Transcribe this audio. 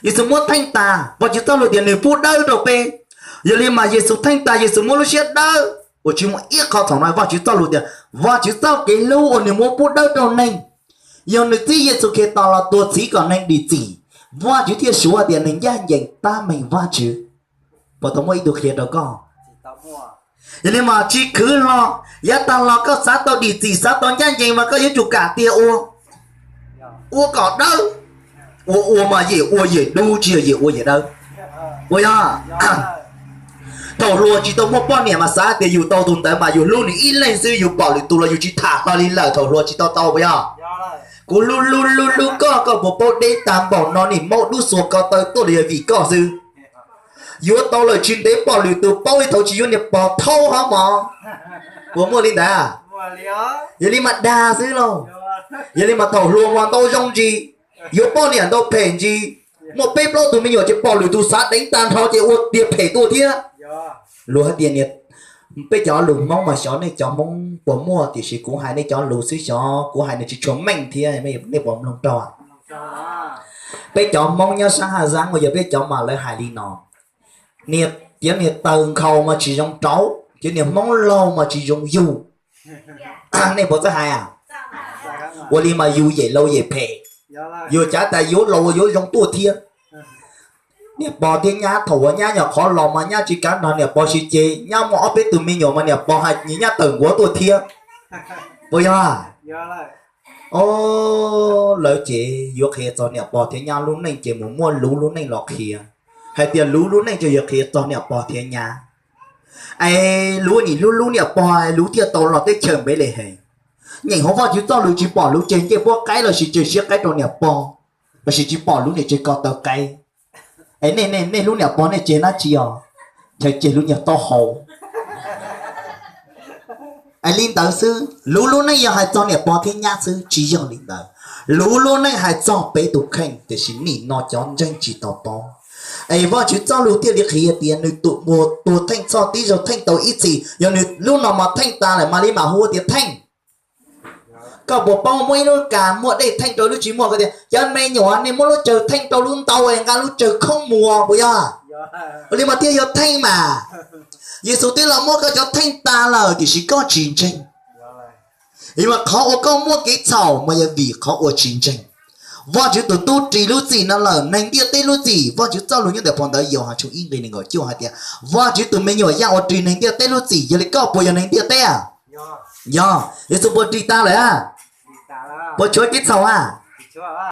Yexus muab theej tas, Vajtswv txoj lus tias nws pub dawb rau peb. Yog li mas Yexus theej tas, Yexus muab lub siab dawb uas tsis muaj ib qho txhaum no. Vajtswv txoj lus tias Vajtswv txoj kev hlub uas nws muab pub dawb rau neeg, yog nws txib Yexus Khetos los tuag txhiv kom neeg dim txim, Vajtswv thiaj suav tias nws ncaj ncees tab meeg Vajtswv. Puas tau muaj ib tug qhia rau koj? Yog li mas tsis khwv hlo, yav tag los koj xav tau dim txim, xav tau ncaj ncees mas koj yuav tsum kam tiag ua, ua kom dawb. Ua ua mas yim ua yim dub, tsis yog yim ua yim dawb. Puas yog? Thaum hluas tsis tau muaj poj niam mas xav tias yus tau tus ntawd mas yus hlub nws ib leeg xwb, yus pom lwm tus los yus tsis tham hlo li lawm. Thaum hluas tsis tau tau puas yog? Kuv hlub hlub hlub hlub koj, koj puas paub deb tag npaum no, niag maub dub xuas ko taw tuaj los yog vim koj xwb. Yuav tau lawm tsis ntev pom lwm tus paub li, thaum tsis yuav niag pog thaub hov mog. Puas muaj li ntawd? Yog li mas dag xwb lauj. Yog li mas thaum hluas mas ntau zoo ntsis, yuav poj niam ntau phem ntsis, muaj peb plaub tus me nyuam ces pom lwm tus xav deev tag nrho ces ua tiag phem tuaj thiab. Luag hais tias, peb cov lus Hmoob mas xyov nej cov Hmoob puas muaj, tiam sis kuv hais nej cov lus xwb, xyov kuv hais nws tsis tshua meej thiab, nej puas mloog raug? Peb cov Hmoob nyob sab Haj Zaab uas yog peb cov mas lawv hais li no: niag, cov niag taws nkhaus mas tsis zoo rauv, cov niag Hmoob laug mas tsis zoo yug. Nej puas txawj hais? Ua li mas yus yem laus yem phem, yus cav tas yuav laus yuav zoo tuaj thiab. Niam pog thiab nyab thaum uas nyab nyuam qhuav los mas nyab tsis kav nrog niam pog sib ceg, nyab muaj ob peb tus me nyuam mas niam pog hais nyab tawm nkuav tuaj thiab. Puas yog? O, lawv ces yuav qhia txog niam pog thiab nyab lub neej ces mus muaj luv lub neej los qhia, hais tias luv lub neej ces yuav qhia txog niam pog thiab nyab. Es luv nim hlub hlub niam pog luv thiaj tau los teb chaws Npelehees. Nyeem hauv Vajtswv txoj lus tsis pom luv tseg ncej puab qaib lossis tseg siab qaib rau niam pog, lossis tsis pom luv nim tseg ko taw qaib. Es nej, nej hlub niam pog nej tseg dab tsi os? Chaw tseg luv niag taub hau. Es li ntawd xwb, luv lub neej yog hais txog niam pog thiab nyab xwb, tsis yog li ntawd. Luv lub neej hais txog peb tus kheej, tiam sis nim no cov ntseeg tsis tau paub. Es Vajtswv txoj lus thiaj li qhia tias nws tus uas tuag theej txhoj tib zaug theej tau ib txhis, yog nws lub no mas theej tas lawm mas li mam hu tias theej. Koj puas paub muaj ib lub kas muaj dej theej rau lub tsis muaj? Koj tias cov me nyuam nej muab lub tsawg theej rau lub ntau es nqa lub tsawg khoob mus puas yog? Ua li mas thiaj yog theej mas. Yexus twb los muab koj cov theej tas lawm tiam sis koj tsis ntseeg. Li mas qhov uas koj muaj kev txhaum mas yog vim qhov uas tsis ntseeg. Vajtswv tus tub ris lub txim no lawm, neeg ntiaj teb lub txim. Vajtswv txoj lus nyob ntawm phau ntawv Yauhas tshooj ib nqe nees nkaum cuaj hais tias Vajtswv tus me nyuam yaj ua ris neeg ntiaj teb lub txim. Yog li koj puas yog neeg ntiaj teb? Yog. Yexus puas ris tas lawm? Puas tshuav kev txhaum a?